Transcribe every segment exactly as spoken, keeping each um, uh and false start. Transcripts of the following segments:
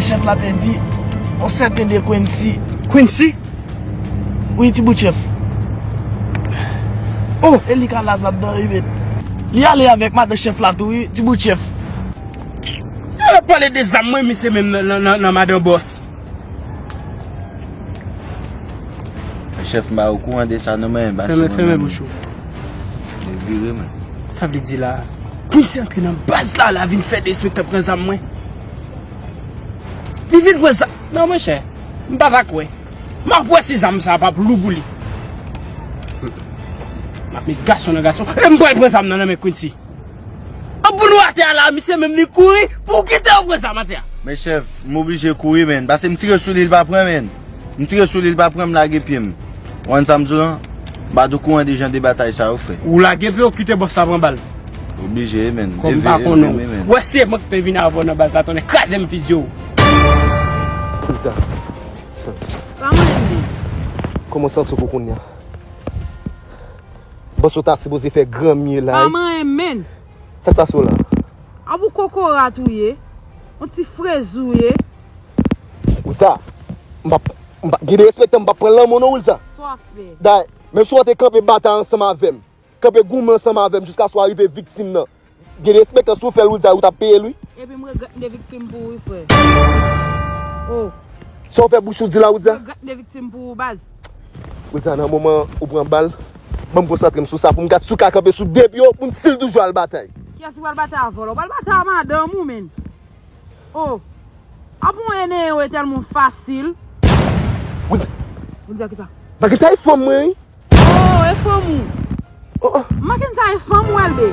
Chèf la te di, yon sèten de Quincy. Quincy? Wi, ti bout chèf. Oh, e li k al Lazad nan, wi, men. Li ale avèk madan chèf la tou, wi, ti bout chèf. Yo pale de zam, mwen, misye menm nan, nan, nan, nan madan bòs. Chèf, m pa okouran de sa, non, men, ba. Fèmen, fèmen bouch ou. Li vire, men. Sa vle di la, Quincy antre nan baz la, la vin fè derespektan pran zam mwen. Li vin pran zam. Non, monchè, m pa ta kwè. M ap wè si zam sa p ap lou pou li. M ap met gason nan gason. E m pral pran zam nan nan men Quincy. An pou nou atè a la, misye menm li kouri pou kite yo pran zam atè a. Men chèf, m oblije kouri, men. Paske m tire sou li, li pa pran, men. M tire sou li, li pa pran, m lage pye m. Ou konn sa m di w lan? M pa t okouran de jan de batay sa yo, frè. Ou lage pye w kite bòs la pran bal. Oblije, men. Kòm m pa konnen w. Wè se mwen ki te vin avè w nan baz la, tonnè kraze m fizye w. Kisa? Pa manyen m, men. Kòman w santi w pou kounye a? Bòs ou ta sipoze fè granmye la. Pa manyen m, men. Sa k pase w la? A pou kokorat ou ye. Yon ti frezi w ye. Wilsa, m p ap, m p ap, gen derespektan m p ap pran lanmò non, Wilsa. Sa w ap fè? Dayè, menm si w te kanpe batay ansanm avè m, kanpe goumen ansanm avè m jiskaske w rive viktim nan. Gen derespektan si w fè l, Wilsa, ou t ap peye l, wi. Epi m regrèt m te viktim pou ou, wi, frè. Oh. Sa w fè bouch ou di la, Wilsa? M regrèt m te viktim pou ou, baz. Wilsa, nan moman ou pran bal, ban m konsantre m sou sa pou m gad si w ka kanpe sou de pye w pou m still toujou al batay. Kiyès ki pral batay avè w la? Ou pral batay a madanm ou, men. Oh. A bon, e nenyen w e tèlman fasil. Wilsa. Wilsa, kisa? Bagay sa e fanm mwen, wi. Oh, e fanm ou. Oh, oh. M pa konn sa e fanm ou, Elbe.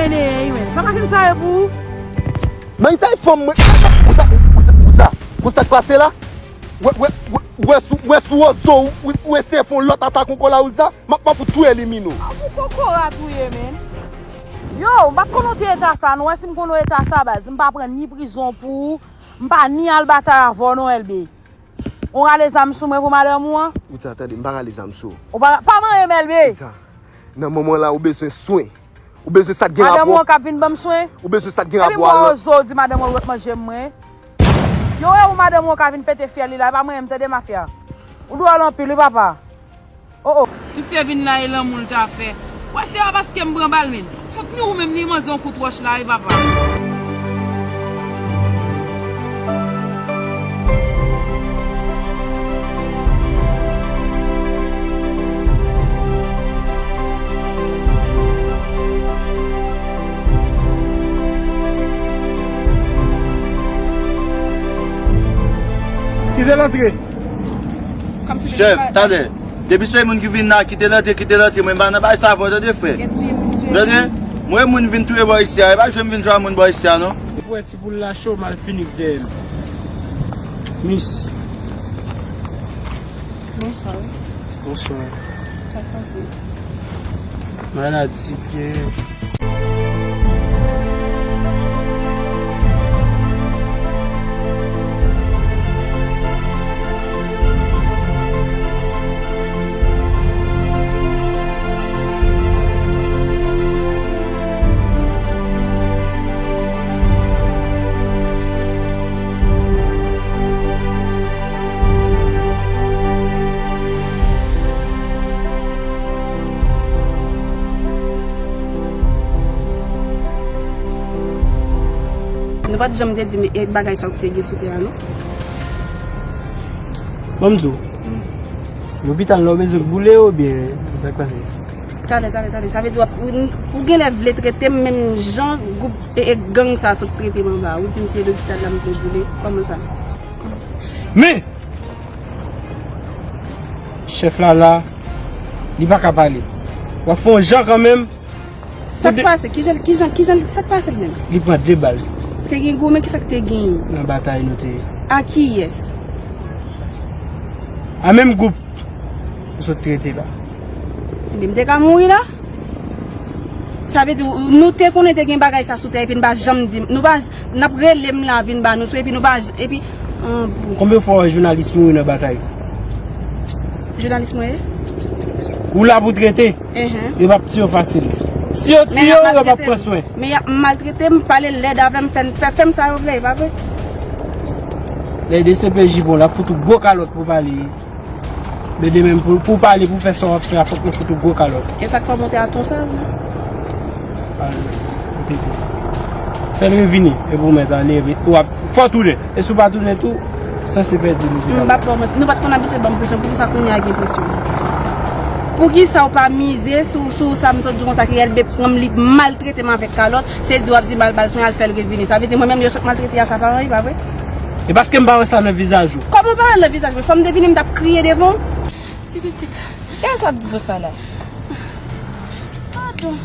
Ey, men, sa pa konn sa e pou ou. Men sa e fanm mwen. Konn sa, konn sa, konn sa k pase la? Wè, wè, wè, wè sou, wè sou wozo ou, ou, ou eseye fè yon lòt atak ankò la, Wilsa? M ap, m ap fout touye li, Mino. A pou kokorat ou ye, men. Yo, m pa t konnen w te eta sa, non. Wè si m konnen w eta sa, baz, m pa pran ni prizon pou ou, m pa ni al batay avè w, non, Elbe. Ou rale zam sou mwen pou madanm ou an? Wilsa, tande, m pa rale zam sou ou. Ou pa, pa manyen m, Elbe. Wilsa, nan moman la, ou bezwen swen. Ou bezwen sa k gen rapò. Madanm ou an k ap vin ban m swen? Ou bezwen sa k gen rapò a lòt. Epi m wè wozo w di madanm ou an wèt manje mwen. Yo, e ou madanm ou an ka vin pete fyèl li la, e pa mwen menm, tande mafya. Ou dwòl anpil, wi, papa. Oh, oh. Misye vin la e lanmou l ta fè. Wè se pa paske m pran bal, men. Fout ni ou menm ni manze yon kout wòch la, wi, papa. Kite l antre. Chèf, tande. Depi se moun ki vin la, kite l antre, kite l antre. Mwen m pa nan bagay sa avè w, tande, frè. Tande? Mwen, moun vin touye bò isi a, e pa jwe m vin jwe a moun bò isi a, non. Depi w wè ti poul la cho, m al fini dèyè l. Miss. Bonswa, wi. Bonswa. Sa k pase? Maladi, byen. Nou pa t janm te di m, e, bagay sa w te gen sou tè a, non. Ban m di w. Lopital la, w bezwen boule oubyen sa k pase? Talè, talè, talè. Sa vle di w ap, ou, ou genlè vle trete m menm jan gwoup e, e gang sa sot trete m anba. Ou di m se lopital la m vle boule. Kòman sa? Men! Chèf la la, li pa ka pale. W ap fè yon jan kanmenm. Sa k pase? Kijan, kijan, kijan, sa k pase menm? Li pran de bal. Te gen goumen, kisa k te genyen? Nan batay nou te ye. A kiyès? A menm gwoup. Ou sot trete la. Ebyen, m te ka mouri la. Sa vle di, nou te konnen te gen bagay sa sou tè, epi n pa janm di m. Nou pa, n ap rele m la vin ba nou sou, epi nou pa, epi, an, bon. Konbyen fwa w wè jounalis mouri nan batay? Jounalis mwen ye? Ou la pou trete. Enhen. Yo p ap tiye w fasil. Si yo tiye w, yo p ap pran swen. Men y ap maltrete m, pale lèd avè m, fè, fè, fè m sa yo vle, e pa vre? Lè DCPJ bon, l ap fout ou gwo kalòt pou pale. Men demen pou, pou pale, pou fè sa w ap fè a, fòk nou fout ou gwo kalòt. E sa k fè w monte a ton sa? Fè l revini, epi w mèt ale, epi w ap, fò w tounen. E si w pa tounen tou, sanse pèdi nou. M pa pran, nou pa t konn abitye ban m presyon, poukisa kounye a gen presyon? Poukisa w pa mize sou, sou sa m sot di konsa, ke L B pran m, li maltrete m avèk kalòt, se di w ap di m al ba l swen, al fè l revini? Sa vle di mwen menm yo sot maltrete a, sa pa anyen, pa vre? E paske m pa wè sa nan vizaj ou. Kòman w pa wè l nan vizaj mwen? Fò m te vini, m t ap kriye devan w. Ti pitit, kiyès ap di konsa la? Padon.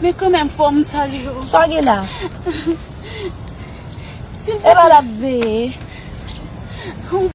Men kanmenm, fò m salye w. Sa w gen la? Silvouplè. E pa l ap veye. Yon